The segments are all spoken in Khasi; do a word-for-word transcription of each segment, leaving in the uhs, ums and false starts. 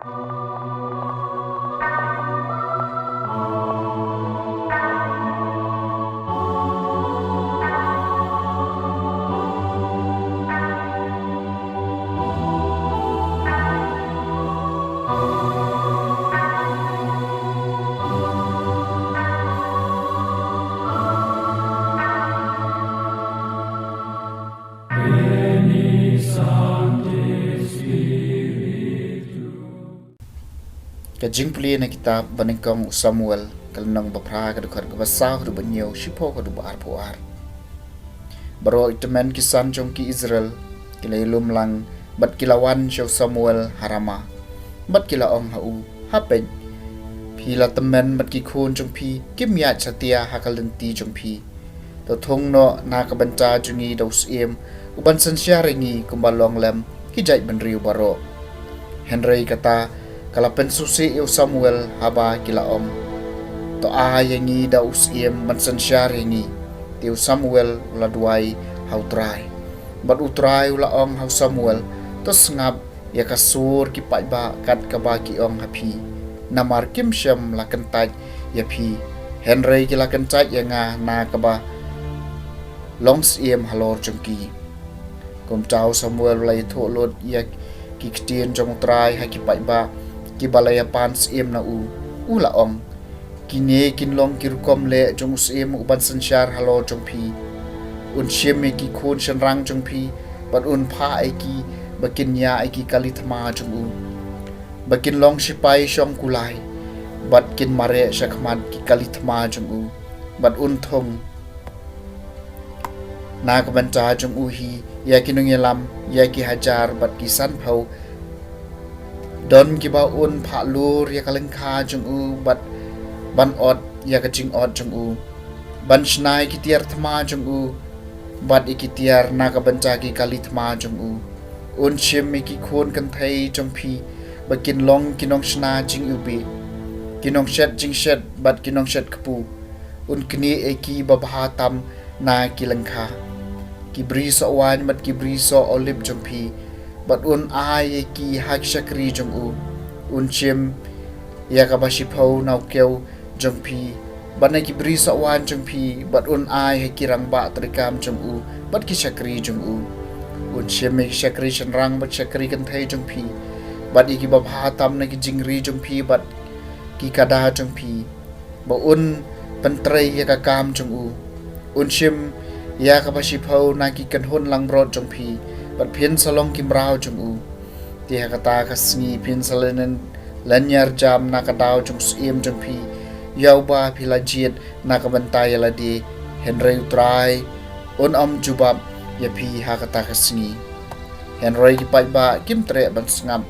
Ka jingpule na kitab ba nyngkong u Samuel, ka lynnong ba phra, ka dkhot kaba saw haduh ba hynñiew, shiphew haduh ba arphew ar. Baroh ki tymmen ki san jong ki Israel ki la ïalum lang, bad ki la wan sha u Samuel ha Rama. Bad ki la ong ha u, ha peit, phi la tymmen bad ki khun jong phi, kim ïaid satia ha ka lynti jong phi. To thung noh na ka bynta jong ngi da u syiem, u ban synshar ïa ngi kumba long lem ki jaitbynriew baroh. Hynrei kata ka la pynsngewsih ïa u Samuel haba ki la ong, to ai ïa ngi da u syiem ban synshar ïa ngi. Te u Samuel u la duwai ha u Trai. Bad u Trai u la ong ha u Samuel, to sngap ïa ka sur ki paidbah kat kaba ki ong ha phi. Namar kim shym la kyntait ïa phi. Hynrei ki la kyntait ïa nga na kaba long syiem halor jong ki. Kumta u Samuel u la ïathuh lut ïa ki ktien jong u Trai ha ki paidbah kiba la ïapan syiem na u. U la ong, kine kin long ki rukom leh jong u syiem u ban synshar halor jong phi. Un shim ïa ki khun shynrang jong phi, bad un phah ïa ki ba kin ïa ïa ki kali thma jong u, ba kin long shipai shong kulai, bad kin mareh sha khmat ki kali thma jong u, bad un thung na ka bynta jong u hi ïa ki nongïalam ïa ki hajar bad ki sanphew. Don kiba un phah lur ïa ka lyngkha jong u, bad ban ot ïa ka jingot jong u, ban shna ïa ki tiar thma jong u, bad ïa ki tiar na ka bynta ki kali thma jong u. Un shim ïa ki khun kynthei jong phi ba kin long ki nongshna jingiwbih, ki nongshet jingshet bad ki nongshet kpu. Un knieh ïa ki babha tam na ki lyngkha, ki bri soh waiñ bad ki bri soh olib jong phi, bad un ai ïa ki ha ki shakri jong u. Un shim ïa kaba shiphew na u kew jong phi, bad na ki bri soh waiñ jong phi, bad un ai ha ki rangbah treikam jong u bad ki shakri jong u. Un shim ïa ki shakri shynrang bad shakri kynthei jong phi, bad ïa ki babha tam na ki jingri jong phi bad ki kada jong phi, ba un pyntrei ïa ka kam jong u. Un shim ïa kaba shiphew na ki kynhun langbrot jong phi, bad phin sa long ki mraw jong u. Te ha kata ka sngi phin sa lynñiar jam na ka daw jong u syiem jong phi, ïa uba phi la jied na ka bynta ïa lade, hynrei u Trai un ym jubab ïa phi ha kata ka sngi. Hynrei ki paidbah kim treh ban sngap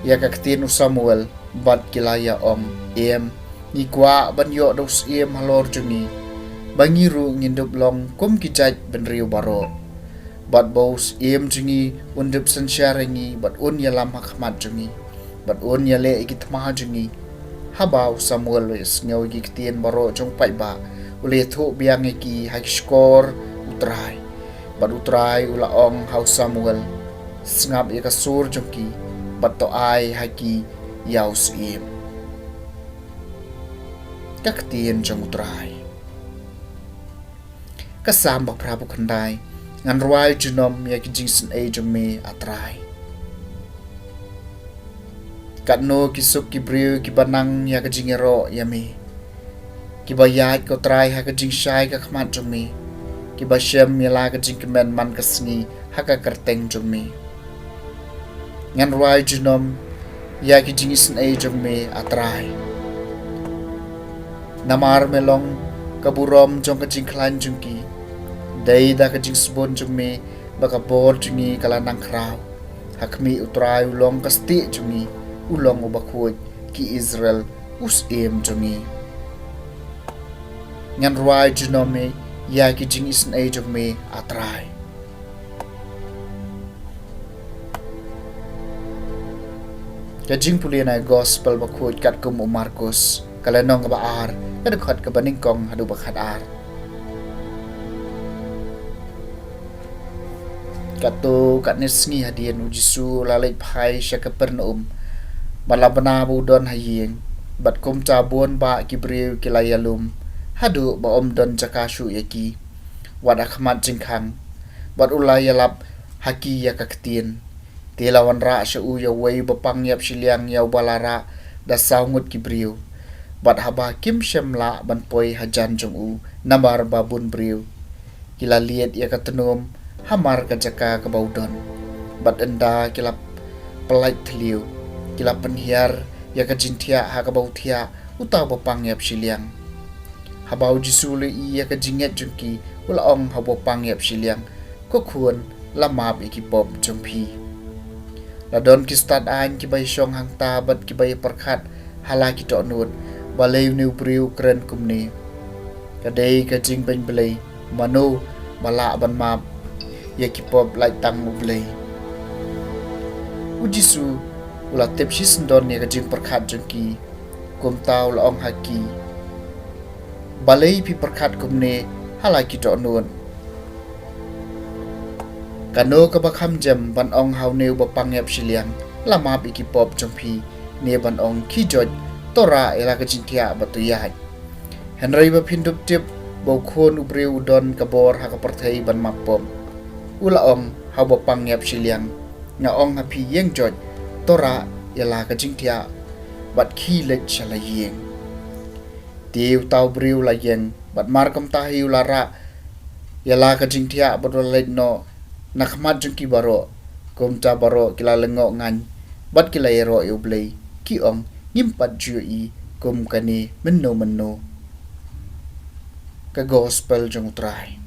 ïa ka ktien u Samuel, bad ki la ïa ong, em, ngi kwah ban ïoh da u syiem halor jong ngi, ba ngi ruh ngin dup long kum ki jaitbynriew baroh, bad ba u syiem jong ngi un dup synshar ïa ngi bad un ïalam ha khmat jong ngi, bad un ïaleh ïa ki thma jong ngi. Haba u Samuel u la ïohsngew ïa ki ktien baroh jong u paidbah, u la ïathuh biang ïa ki ha ki shkor u Trai. Bad u Trai u la ong ha u Samuel, sngap ïa ka sur jong ki, bad to ai ha ki ïa u syiem. Ka ktien jong u Trai. Ka Salm ba phra phew khyndai. Ngan rwai junom ïa ki jingisynei jong me, A Trai. Katno ki suk ki briew kiba nang ïa ka jingïaroh ïa me, kiba ïaid, ko Trai, ha ka jingshai ka khmat jong me, kiba shem ïa la ka jingkmen man ka sngi ha ka kyrteng jong me. Ngan rwai junom ïa ki jingisynei jong me, A Trai. Namar me long ka burom jong ka jingkhlaiñ jong ki. Dei da ka jingsbun jong me ba ka bor jong ngi ka la nang khraw. Ha khmih u Trai u long ka stieh jong ngi, u long uba khuid, ki Israel, u syiem jong ngi. Ngan rwai junom ïa ki jingisynei jong me, A Trai. Ka jingpule na Gospel bakhuid katkum u Markus, ka lynnong kaba ar, ka dkhot kaba nyngkong haduh ba khatar. Katto katne sngi hadien u Jisu u la leit phai sha Kapernaum. Bad la bna ba u don ha ïing, bad kumta bun bah ki briew ki la ïalum, haduh ba ym don jaka shuh ïa ki, wat ha khmat jingkhang. Bad u la ïalap ha ki ïa ka ktien. Te la wanrah sha u ïa uwei u bapang ïap shiliang ïa uba la rah da saw ngut ki briew. Bad haba kim shym lah ban poi hajan jong u namar ba bun briew, ki la lied ïa ka tnum hamar ka jaka kaba u don. Bad ynda ki la pyllait thliew, ki la pynhiar ïa ka jingthiah ha kaba u thiah uta u bapang ïap shiliang. Haba U Jisu u la ïohi ïa ka jingngeit jong ki, u la ong ha u bapang ïap shiliang, "Ko khun, la map ïa ki pop jong phi." La don ki stad aiñ kiba ïashong hangta bad kiba ïapyrkhat ha la ki dohnud, "Balei une u briew u kren kumne? Ka dei ka jingbeiñ Blei, mano ba lah ban map ïa ki pop lait tang U Blei?" U Jisu u la tip shisyndon ïa ka jingpyrkhat jong ki, kumta u la ong ha ki, "Balei phi pyrkhat kumne ha la ki dohnud? Kano kaba kham jem, ban ong ha une u bapang ïap shiliang, 'La map ïa ki pop jong phi', ne ban ong, 'Khie joit, to rah ïa la ka jingthiah bad to ïaid'? Hynrei ba phin dup tip ba u Khun u briew u don ka bor ha ka pyrthei ban map pop." U la ong ha u bapang ïap shiliang, "Nga ong ha phi, ïeng joit, to rah ïa la ka jingthiah bad khie leit sha la ïing." Te uta u briew u la ïeng, bad markumta hi u la rah ïa la ka jingthiah bad u la leit noh na khmat jong ki baroh. Kumta baroh ki la lyngngoh ngaiñ bad ki la ïaroh ïa U Blei, ki ong, "Ngim pat ju ïohi kum kane mynno mynno." Ka Gospel jong U Trai.